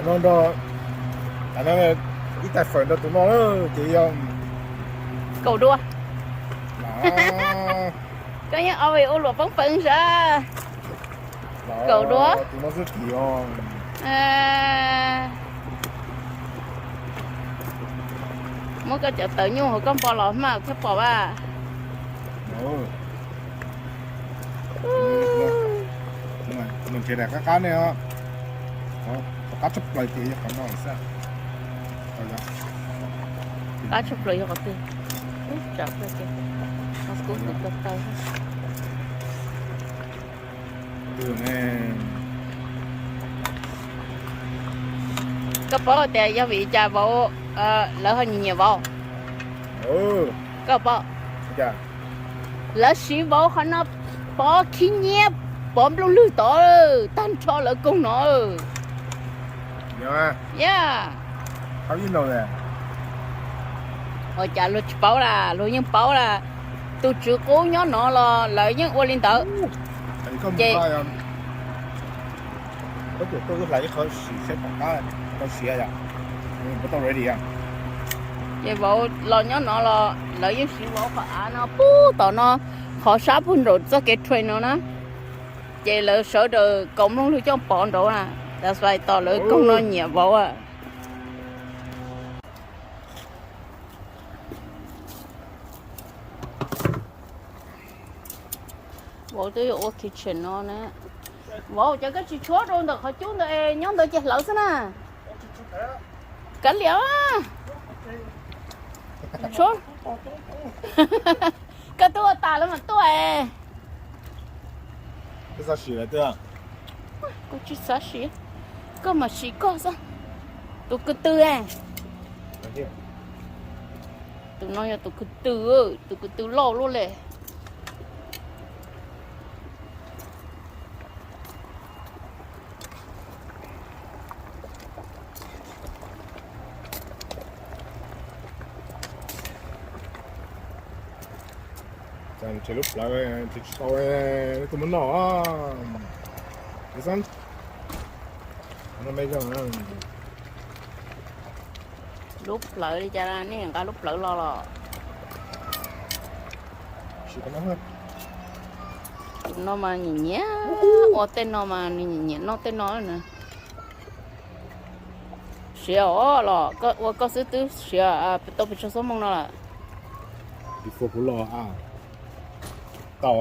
No nrog, ib tais fawm nrog tus no lawm ces yog kaum dua. Koj yeej ob ua luam poob peev sav. Kaum dua. Tus no xwb tim os. Muab koj cov tawv nyuj hauv koj npo los hmaj thiab pom vas. Nws qab qab ne, qab qab tshaj plaws ces yog qhov no xwb. Qab tshaj plaws yog qhov twg? Ub, tsam plaws ces qhov kuv kuv taw taw. Koj paub tias yog vim li cas vauv lawv ho nyiam nyiam vauv? Koj paub? Lawv siv vauv qhov no pov khib nyiab, pov nplooj lwg tod, tag nrho lawv koog no. Yog. Ua cas luag tsis paub las, luag yeej paub las. Tus tswv qub nyob no los lawv yeej ua li ntawd. Ces vauv los nyob no los lawv yeej siv vauv qhov av no pub tom no, qhov sab pug nraum txoj kev train no na. Ces lawv sawv daws kaus nplooj lwg coj pov nraud na. That's why tos lawv koog no nyiam vauv. Vauv twb yuav ua kitchen no na. Vauv, cas koj tsis tshuab rau ntawm qhov cub ntawd, nyob ntawd ces hlawv xwb na. Kav liam. Koj twb ua tas lawm mas tuaj. Kuv tsis xav sim, koj mam sim koj xwb. Tus ko tw, tus no yog tus ko tw, tus ko tw loj luaj li. Lub plawv tsis tau, tus muab noj. Lub plawv li cas nej nqa lub plawv los los? Tus no mas nyiam nyiam ua tej no mas nws nyiam nyiam noj tej no na. Siav os, los koj ua koj xwb twb siav tau pes tsawg xuab moos no lawm? Kuv los tau.